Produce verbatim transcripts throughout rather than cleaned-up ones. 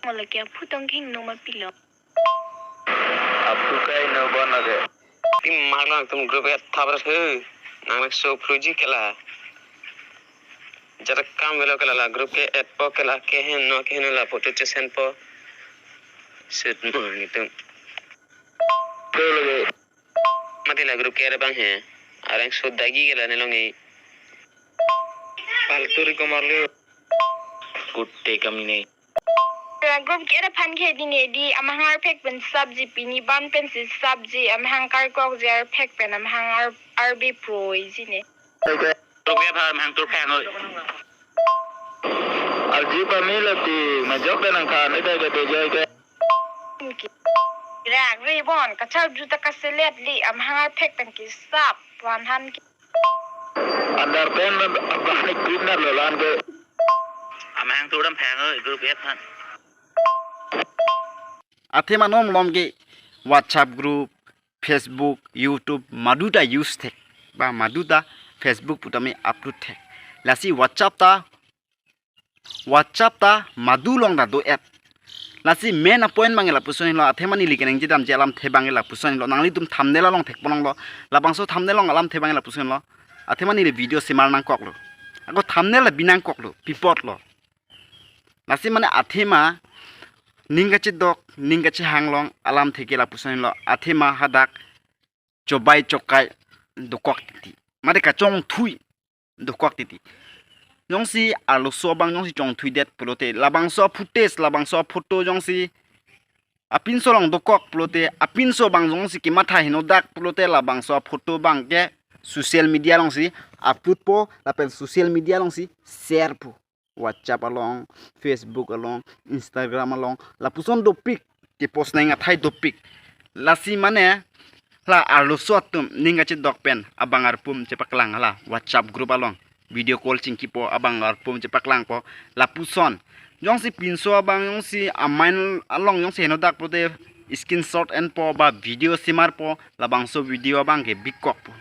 Lake aphu tong kehingno ma pilo. Aphu kai no bon lake. Ti mak lang tum group add thap ra he. Nang lak so phruji kela. Jara kam velo kela la group ke add po kela kehingno kehingno la photo chesen po. Sut mo ni tum. Ke lake. Mati la group ke add abang he. Areng so dagi kela ne long e. Paltu ri komar le. Kutte kami ne. Group ke add aphan ke dine di amahang arphek pen sapji, pini ban pensi sapji, amahang karkokji arphek pen amahang ar arbi proiji ne. Group ke aphan amahang tur phang oi. Arji pamela ti majok ke nang khan ida ke dejai ke. Rak ri bon kachar juta kaselet li amahang arphek pen ke sap wan han ke. Andar pen abang ni group na lo lan ke. Amahang tur dam phang oi group add aphan. Athema non malom ke WhatsApp group, Facebook, YouTube, madu ta use thek. Ba madu ta Facebook pu tame upload thek. Lasi WhatsApp ta, WhatsApp ta madu along ta do add. Lasi main a point abang ke lapuson lo, athema neli keningje damji alamthe abang ke lapuson lo. Nanglitum thumbnail along thek ponong lo. Labangso thumbnail along alamthe abang ke lapuson lo. Athema neli video semar nangkok lo. Ako thumbnail la bi nangkok lo, pi apot lo. Lasi mane athema ning kachedok, ning kachehang along alamthe ke lapuson lo. Athema hadak chobai chokai dokok titi. Mate kachongthui dokok titi. Jongsi arloso abang jongsi chongthui det pulote, labangso footage, labangso photo jongsi apinso along dokok pulote, apinso abang jongsi kematha henodak pulote, labangso photo abang ke social media alongsi upload po, lapen social media alongsi share po. WhatsApp along, Facebook along, Instagram along, lapuson dopik, ke post nang athai dopik. Lasi mane, la arloso atum, ning kachedok pen, abang arpum chepaklang, la WhatsApp group along, video call chingki po, abang arpum chepaklang po, lapuson. Jongsi pinso abang, jongsi amain along, jongsi henodak pulote, screenshot en po, ba video semar po, labangso video abang ke bikok po.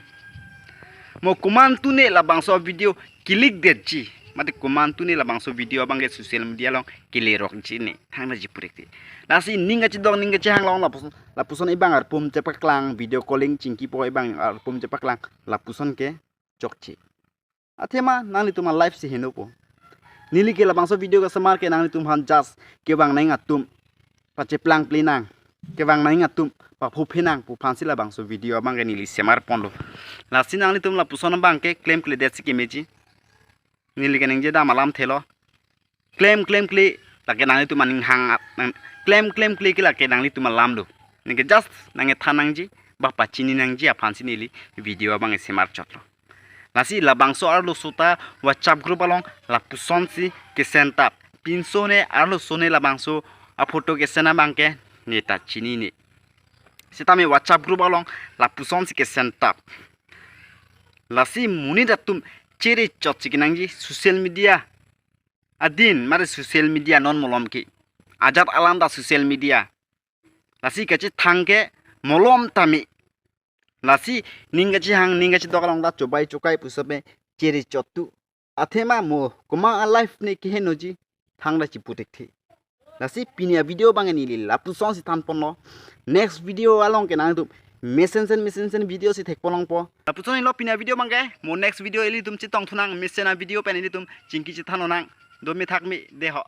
Mo komantu ne labangso video click detji. Mate komantu ne labangso video abang ke social media along kele rokji ne. Thangnaji purik ti. Lasi ning kachedok ning kachehang along lapuson, lapuson abang arpum chepaklang, video calling chingki po abang arpum chepaklang, lapuson ke chokche. Athema nanglitum a life si heno po. Neli ke labangso video kesemar ke nanglitum aphan just kevang nang atum pacheplang pli nang, kevang nang atum paphuphe nang pu aphansi labangso video abang ke neli semar ponlo. Lasi nanglitum lapuson abang ke klemkle detsi kemeji. Neli keningje dam alamthe lo. Klem klemkle lake nanglitum aning hang ap, nang, klem klemkle ke lake nanglitum alam lo. Neke just nang ethan nangji, ba pachini nangji aphansi neli video abang semar chotlo. Lasi labangso arloso ta WhatsApp group along lapusonsi kesen tap. Pinso ne arloso ne labangso aphoto kesen abang ke ne ta chinine. Sitame WhatsApp group along lapusonsi kesen tap. Lasi monit atum chere chotsi kenangji social media adin, mate social media non malom ke. Ajat alam ta social media. Lasi kachethang ke malom tame. Lasi ning kachehang, ning kachedok along ta chobai chokai pusape chere chottu. Athema mo komat a life ne kehenoji thangta chipu thekthe. Lasi pini a video abang neli lapusonsi than ponlo. Next video along ke nanglitum mesensen mesensen video si thek ponlong po. Lapuson lo pini a video abang ke, mo next video ilitum chetong thunang, mesen a video pen ilitum chingki chethan lonang. Dome thakme deho.